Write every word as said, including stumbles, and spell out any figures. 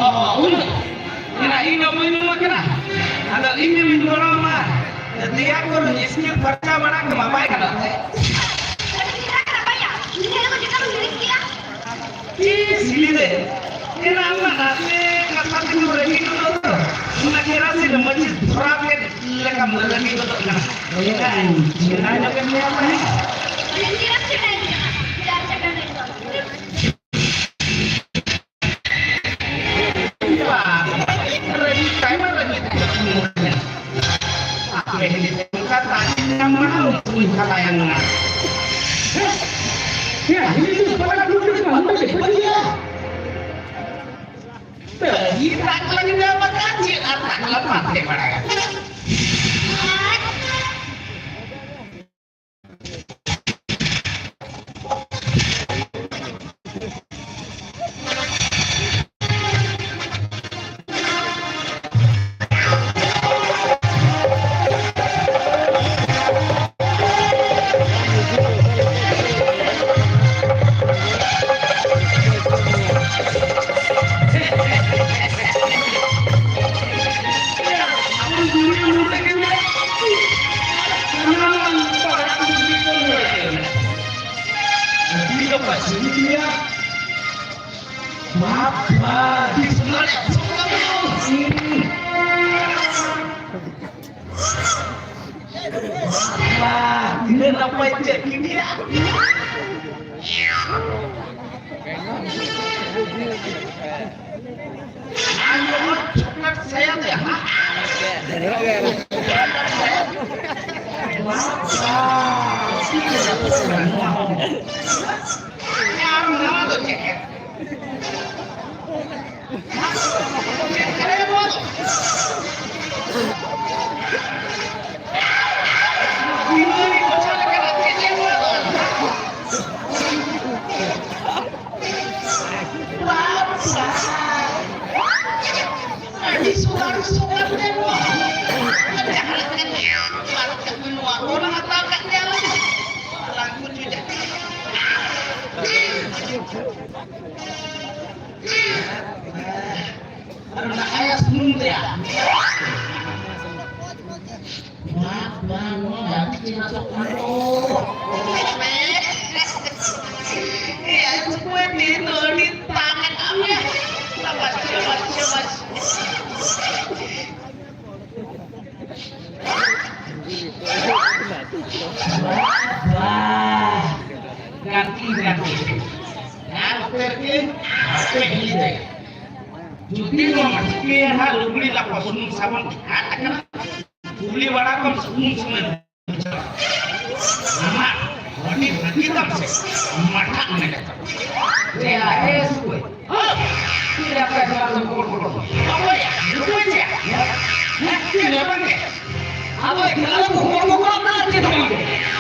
ᱚ, ᱩᱱᱟᱹᱜ? ᱚᱱᱟ ᱤᱧ ᱫᱚ ᱵᱟᱹᱧ ᱧᱩ ᱟᱠᱟᱫᱟ᱾ ᱟᱫᱚ ᱤᱧ ᱫᱚᱧ ᱜᱚᱲᱚ ᱟᱢᱟ᱾ ᱫᱮᱭᱟ ᱠᱚ ᱤᱥᱠᱤᱞ ᱯᱷᱟᱨᱪᱟ ᱵᱟᱲᱟ ᱠᱚᱢᱟ, ᱵᱟᱭ ᱜᱟᱱᱚᱜ ᱛᱮ᱾ ᱤᱧ ᱫᱚ ᱪᱮᱫ ᱞᱮᱠᱟᱢ ᱦᱤᱲᱤᱧ ᱠᱮᱭᱟ? ᱪᱮᱫ ᱥᱤᱞᱤ ᱨᱮ? ᱮᱱᱟᱝ ᱢᱟ ᱱᱟᱥᱮ ᱠᱟᱛᱷᱟ ᱛᱮᱜᱮᱢ ᱨᱟᱹᱜᱤ ᱜᱚᱫᱚᱜ ᱫᱚ᱾ ᱚᱱᱟ ᱠᱮᱨᱟᱥᱤᱱ ᱨᱮ ᱢᱟᱹᱪᱤ ᱫᱷᱚᱨᱟᱣ ᱠᱮᱫ ᱞᱮᱠᱟᱢ ᱨᱟᱹᱜᱤ ᱜᱚᱫᱚᱜ ᱠᱟᱱᱟ᱾ ᱮᱱᱟᱝ ᱪᱮᱦᱨᱟ ᱧᱚᱜ ᱮᱢ ᱧᱮᱞ ᱛᱟᱦᱮᱸᱫ᱾ ᱪᱮᱫᱟᱜ ᱪᱮᱫᱟᱜ ᱮᱱᱛᱮ? ᱵᱟᱝ, ᱨᱟᱹᱜᱤ ᱠᱷᱟᱭ ᱢᱟ ᱨᱟᱹᱜᱤ ᱛᱟᱦᱮᱸ᱾ ᱟᱯᱮ ᱦᱤᱞᱤ ᱛᱮ ᱚᱱᱠᱟ ᱛᱟᱦᱮᱸ ᱧᱟᱢ ᱢᱟ, ᱩᱱᱠᱩᱧ ᱦᱟᱞᱟᱭᱟ ᱱᱚᱣᱟ᱾ ᱦᱮᱸ, ᱦᱤᱞᱤ ᱫᱚ ᱯᱟᱲᱟ ᱠᱩᱲᱤ ᱠᱚ ᱦᱟᱱᱛᱮ ᱛᱮ ᱯᱟᱹᱴᱤᱭᱟ᱾ ᱛᱟᱹᱜᱤ ᱛᱟᱠᱞᱟ ᱧᱟᱢ ᱟᱠᱟᱫ ᱪᱮᱫ ᱟᱨ ᱛᱟᱠᱞᱟ ᱯᱟᱱᱛᱮ ᱵᱟᱲᱟᱭᱟ᱾ ᱵᱟᱯ, ᱵᱟᱯ, ᱛᱤᱱᱟᱹᱜ ᱱᱟᱯᱟᱭ ᱪᱮᱫ ᱠᱮᱫᱮᱭᱟ᱾ ᱟᱨ ᱱᱚᱣᱟ ᱪᱚᱠᱞᱮᱴ ᱥᱟᱭᱟ ᱛᱮ, ᱦᱟ? ᱟᱨ ᱱᱚᱣᱟ ᱫᱚ ᱪᱮᱫ? ᱟᱹᱰᱤ ᱥᱚᱣᱟᱨ ᱥᱚᱣᱟᱨ ᱛᱮ ᱱᱚᱣᱟ᱾ ᱡᱟᱦᱟᱸ ᱞᱮᱠᱟ ᱱᱚᱣᱟ ᱠᱚ ᱦᱟᱛᱟᱣ ᱠᱟᱜ ᱜᱮᱭᱟ ᱞᱮ᱾ ᱟᱞᱟᱝ ᱠᱚ ᱪᱩᱡᱟ᱾ ᱟᱨ ᱚᱱᱟ ᱟᱭᱟᱜ ᱥᱩᱱᱩᱢ ᱨᱮᱭᱟᱜ᱾ ᱵᱟᱝ, ᱵᱟᱝ, ᱱᱚᱣᱟ ᱵᱟᱝ ᱪᱮᱦᱨᱟ ᱥᱚᱜ ᱠᱟᱱᱟ᱾ ᱚ, ᱚ, ᱮ, ᱥᱩᱠᱩᱭ ᱫᱤᱱ ᱫᱚ ᱟᱹᱰᱤ ᱛᱟᱝ ᱟᱠᱟᱫ ᱢᱮ᱾ ᱥᱟᱵᱟᱥ, ᱥᱟᱵᱟᱥ, ᱥᱟᱵᱟᱥ᱾ ᱵᱟᱦ, ᱵᱟᱦ᱾ ᱜᱟᱛᱮ, ᱜᱟᱛᱮ᱾ ᱡᱟᱦᱟᱸ ᱚᱠᱛᱮ ᱨᱮᱜᱮ ᱟᱯᱮ ᱦᱤᱞᱤ ᱫᱟᱭ᱾ ᱡᱩᱫᱤ ᱱᱚᱣᱟ ᱴᱷᱤᱠᱟᱹᱭᱟ ᱦᱟᱸᱜ, ᱞᱩᱜᱽᱲᱤ ᱞᱟᱯᱚ ᱥᱩᱱᱩᱢ ᱥᱟᱵᱚᱱ ᱟᱫ ᱟᱠᱟᱱᱟ, ᱠᱩᱞᱤ ᱵᱟᱲᱟ ᱠᱚᱢ ᱩᱱ ᱥᱚᱢᱚᱭ᱾ ᱟᱢᱟᱜ ᱟᱹᱰᱤ ᱵᱷᱟᱹᱜᱤ ᱛᱟᱢ ᱥᱮ ᱢᱟᱴᱷᱟᱜ ᱢᱮᱱᱟᱜ ᱛᱟᱢᱟ᱾ ᱮ, ᱮ, ᱥᱩᱠᱚᱭ᱾ ᱦᱚᱸ! ᱪᱮᱫ ᱞᱮᱠᱟ ᱪᱟᱞᱟᱜ ᱠᱟᱱᱟ ᱜᱚᱲ ᱜᱚᱲ? ᱚᱠᱚᱭ? ᱚᱠᱚᱭ ᱪᱮᱫ? ᱦᱮᱸ? ᱪᱮᱫ ᱞᱮᱠᱟ ᱵᱟᱝ ᱜᱮ? ᱟᱵᱚ ᱮᱠᱞᱟ ᱫᱚ ᱜᱚᱲ ᱜᱚᱲ ᱠᱟᱱᱟ, ᱪᱮᱫ ᱦᱚᱸ ᱵᱟᱝ ᱜᱮ᱾